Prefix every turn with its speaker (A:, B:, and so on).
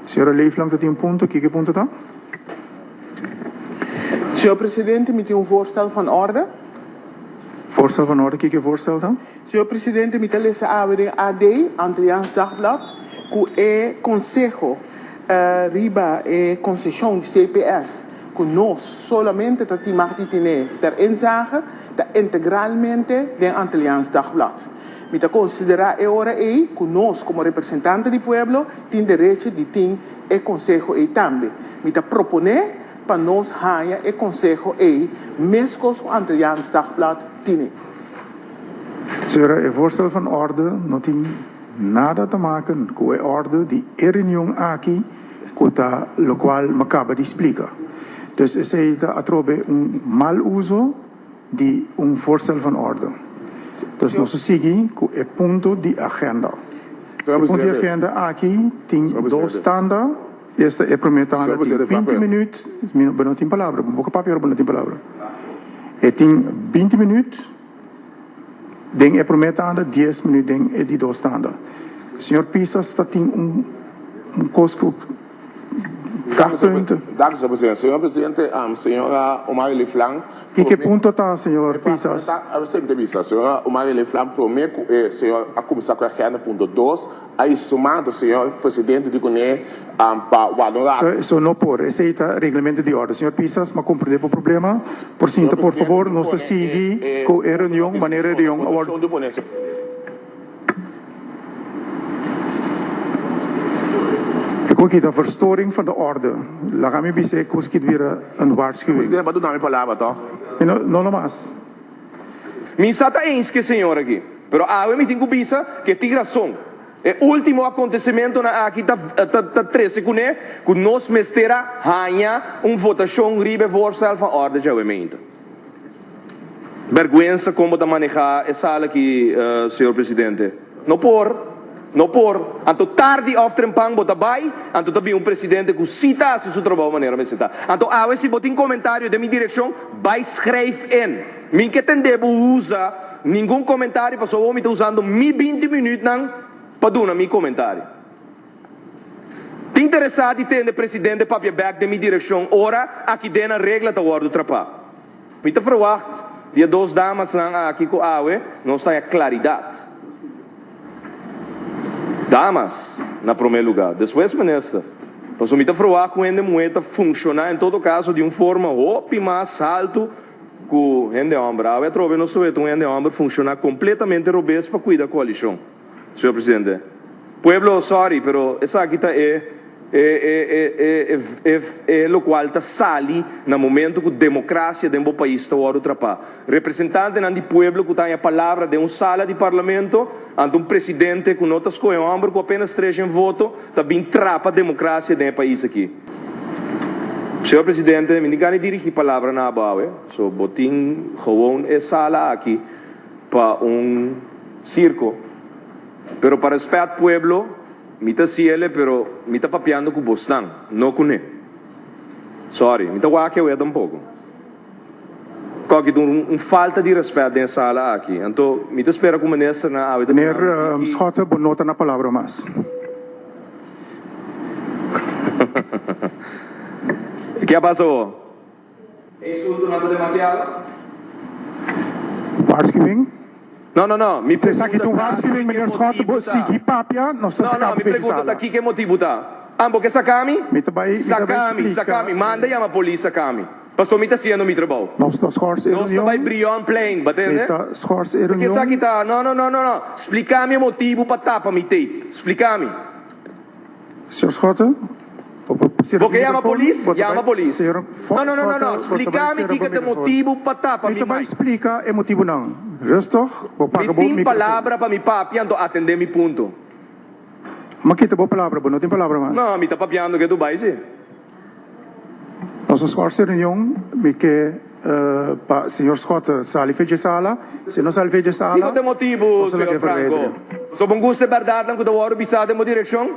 A: Señora Leeflang ta tin un punto, kiko e punto ta?
B: Señor Presidente, mi tin un voorstel van orde.
A: Voorstel van orde, kiko e voorstel ta?
B: Señor Presidente, mi ta lesa awe den AD, Antilliaans Dagblad, ku e konseho riba e konseshon di CPS ku nos solamente ta tin mag di tene ter inzage, ta integralmente den Antilliaans Dagblad. Mi ta konsiderá e ora ei ku nos komo representante di pueblo tin derecho di tin e konseho ei tambe. Mi ta proponé pa nos haña e konseho ei meskos ku Antilliaans Dagblad tine.
A: Señora, e voorstel van orde no tin nada te maken ku e orde di e reunion aki ku ta lokual mi kaba di splika. Dus esei ta atrobe un mal uso di un voorstel van orde. Dus nos ta sigui ku e punto di agenda. E punto di agenda aki tin dos tanda. Esta e promé tanda tin binti minuut. Bo no tin palabra. Bo boka papia ora bo no tin palabra. E tin binti minuut den e promé tanda, dies minuut den e di dos tanda. Señor Pisas ta tin un kos ku Vraagpunten.
C: Dank u, señor presidente. Señor presidente, señora Omar Eliflan.
A: Kiko e punto ta, señor Pisas?
C: Señora Omar Eliflan, prome ku e señor a kuminsá ku e agenda punto dos, a insumado señor presidente di kuné pa warda un rato.
A: Eso no por. Esei ta reglamento di orde. Señor Pisas, m'a komprendé bo problema. Por sinta, por fabor, nos ta sigui ku e reunion manera e reunion a wòrdu. E kos aki ta verstoring van de orde. Laga mi bisa e kos aki ta bira un waarschuwing.
C: Presidente, bo a duna mi palabra toch?
A: No, no mas.
D: Mi sa ta eens ku e señor aki, pero awe mi tin ku bisa ku e tin rason. E último akontesimentonan aki ta ta trese kuné ku nos mester a haña un votashon riba e voorstel van orde djawe meinta. Bèrgwensa kon bo ta manehá e sala aki, señor presidente. No por, no por. Anto tardi òf trempan bo ta bai, anto ta bin un presidente ku sí ta hasi su trabou manera mester ta. Anto awe si bo tin komentario den mi direkshon, bai schrijf in. Mi ke tende bo usa ningun komentario pasobra awor mi ta usando mi binti minütnan pa duna mi komentario. Tin interesá di tende presidente papia bèk den mi direkshon ora aki den nan regla ta wòrdu trapá. Mi ta verwagt di e dos damasnan aki ku awe nos ta haña klaridat. Damas na promé lugá, despues minister. Pasobra mi ta verwagt ku hende muhé ta funshoná en todo kaso di un forma hopi mas haltu ku hende hòmber. Awe atrobe nos ta weta un hende hòmber funshoná kompletamente robes pa kuida koalishon. Señor Presidente, pueblo sorry pero esaki ta e e e e e e locual ta sali na momento cu democracia den bo pais ta wordo trapa. Representantenan di pueblo cu ta haña palabra den un sala di parlamento ante un presidente cu no ta scoge un homber cu apenas trece voto ta bin trapa democracia den e pais aki. Señor Presidente, mi tin gana di dirigi palabra na abo awe, so bo tin gewoon e sala aki. Pa un circo. Pero pa respet pueblo mi ta haciele pero mi ta papiando cu bosnan no cu ne. Sorry mi ta wak awe tampoco. Koki ta un falta di respet den e sala aki anto mi ta spera cu ministernan awe ta
A: Meneer Schotte bo no ta na palabra mas.
D: Ke a pasa awo? E insultonan ta demasiado.
A: Waarschuwing?
D: No, no, no. Mi pregunta
A: Esaki ta un
D: ta
A: waarschuwing,
D: kiko
A: meneer Schotte.
D: motibu
A: Bo
D: ta.
A: sigui papia, nos ta
D: No,
A: saka
D: no,
A: bo
D: mi
A: fechi
D: pregunta ta
A: sala.
D: kiko e motibu ta. Ah, bo ke saka mi?
A: Mi ta bai, mi ta bai
D: Saka mi,
A: splika.
D: saka mi. Manda yama polis saka mi. Pasobra mi ta hasiendo mi trabou.
A: Nos ta schors e
D: Nos ta bai
A: reunion.
D: Brionplein, bo
A: Mi
D: tende?
A: ta schors e
D: Ke
A: reunion.
D: esaki ta? No, no, no, no, no. Splika mi e motibu pa tapa mi tape. Splika mi.
A: Señor Schotte, bo por cera
D: Bo
A: bo
D: ke yama
A: microfoon?
D: polis?
A: Bo ta
D: Yama
A: bai,
D: polis.
A: señor
D: No, no, no, no,
A: Schotte,
D: no.
A: bo ta bai
D: Splika mi
A: cera bo
D: kiko ta e
A: microfoon.
D: motibu pa tapa
A: Mi
D: mi
A: ta bai
D: mic.
A: splika e motibunan. Rustig, bo
D: Mi
A: paga bo
D: tin
A: microfoon.
D: palabra pa mi papia, anto atende mi punto.
A: M'a kita bo palabra, bo no tin palabra mas.
D: No, mi ta papiando ke Dubai si.
A: Nos a schors e reunion, mi ke pa señor Schotte sali fe dje sala. Si e no sali fe dje sala,
D: Kiko ta e motibu,
A: nos ta
D: señor
A: lag'e
D: Franco?
A: verwijderen.
D: Pasobra bo gusta e bèrdatnan ku ta wòrdu bisá den bo direkshon?